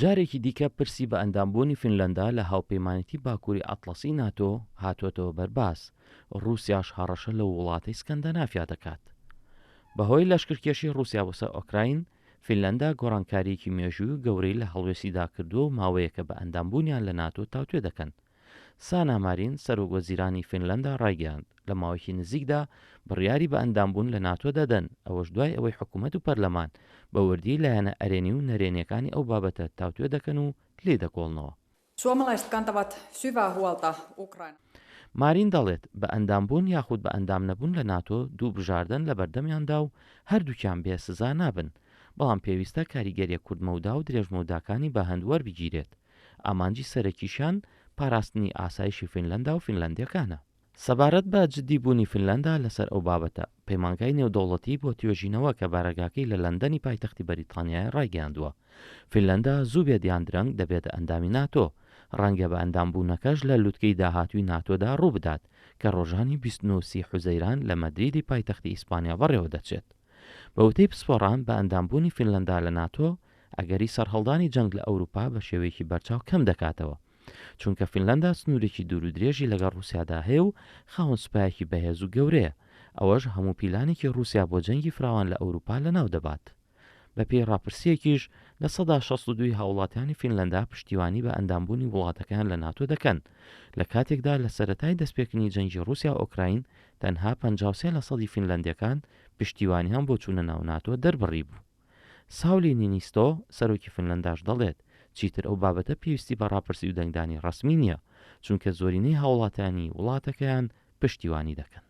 جارێکی دیکە پرسی بە ئەندامبوونی فینلەندا لە هاوپەیمانێتی باکووری ئەتڵەسی ناتۆ هاتووەتەوە بەر باس، ڕووسیاش هەڕەشە لەو وڵاتەی سکەندەنافیا دەکات. بەهۆی لەشکرکێشی ڕووسیا بۆ سەر ئۆکراین، فینلەندا گۆڕانکارییەکی مێژووی و گەورەی لە هەڵوێستیدا کردووە و ماوەیەکە بە ئەندامبوونیان لە ناتۆ تاوتوێ دەکەن. سانا مارین، سەرۆک وەزیرانی فینلەندا ڕایگەیاند، لە ماوەیەکی نزیکدا بڕیاری بە ئەندامبوون لە ناتۆ دەدەن، ئەوەش دوای ئەوەی حکومەت و پەرلەمان بە وردی لایەنە ئەرێنی و نەرێنییەکانی ئەو بابەتە تاوتوێ دەکەن و لێی دەکۆڵنەوە. Suomalaiset kantavat syvää huolta Ukrainan. مارین دەڵێت، بە ئەندامبوون یاخود بە ئەندامنەبوون لە ناتۆ دوو بژاردەن لەبەردەمیاندا و هەردووکیان بێ سزا نابن، بەڵام پێویستە کاریگەرییە کورتمەودا و درێژمەوداکانی بە هەند وەربگیرێت. ئامانجی سەرەکیشیان پاراستنی ئاسایشی فینلەندا و فینلەندییەکانە. سەبارەت بە جددی بوونی فینلەندا لەسەر ئەو بابەتە، پەیمانگای نێودەوڵەتی بۆ توێژینەوە کە بارەگاکەی لە لەندەنی پایتەختی بەریتانیایە ڕایگەیاندووە، فینلەندا زوو بێت یان درەنگ دەبێتە ئەندامی ناتۆ، ڕەنگە بە ئەندامبوونەکەش لە لوتکەی داهاتووی ناتۆدا ڕووبدات کە ڕۆژانی 29 و 30 حوزەیران لە مەدریدی پایتەختی ئیسپانیا بەڕێوەدەچێت. بە وتەی پسپۆڕان، بە ئەندامبوونی فینلەندا لە ناتۆ، ئەگەری سەرهەڵدانی جەنگ لە ئەوروپا بە شێوەیەکی بەرچاو کەم دەکاتەوە، چونکە فینلەندا سنوورێکی دوورودرێژی لەگەڵ ڕووسیادا هەیە و خاوەن سوپایەکی بەهێز و گەورەیە، ئەوەش هەموو پیلانێکی ڕووسیا بۆ جەنگی فراوان لە ئەوروپا لەناو دەبات. بەپێی ڕاپرسییەکیش، 62% ی هاووڵاتیانی فینلەندا پشتیوانی بە ئەندامبوونی وڵاتەکەیان لە ناتۆ دەکەن، لە کاتێکدا لە سەرەتای دەستپێکردنی جەنگی ڕووسیا و ئۆکراین تەنها 53 لەسەدی فینلەندییەکان پشتیوانیان بۆ چوونە ناو ناتۆ دەربڕیبوو. ساولی نینیستۆ، سەرۆکی فنلەنداش دەڵێت، چیتر ئەو بابەتە پێویستی بە ڕاپرسی و دەنگدانی ڕەسمی نییە، چونکە زۆرینەی هاوڵاتیانی وڵاتەکەیان پشتیوانی دەکەن.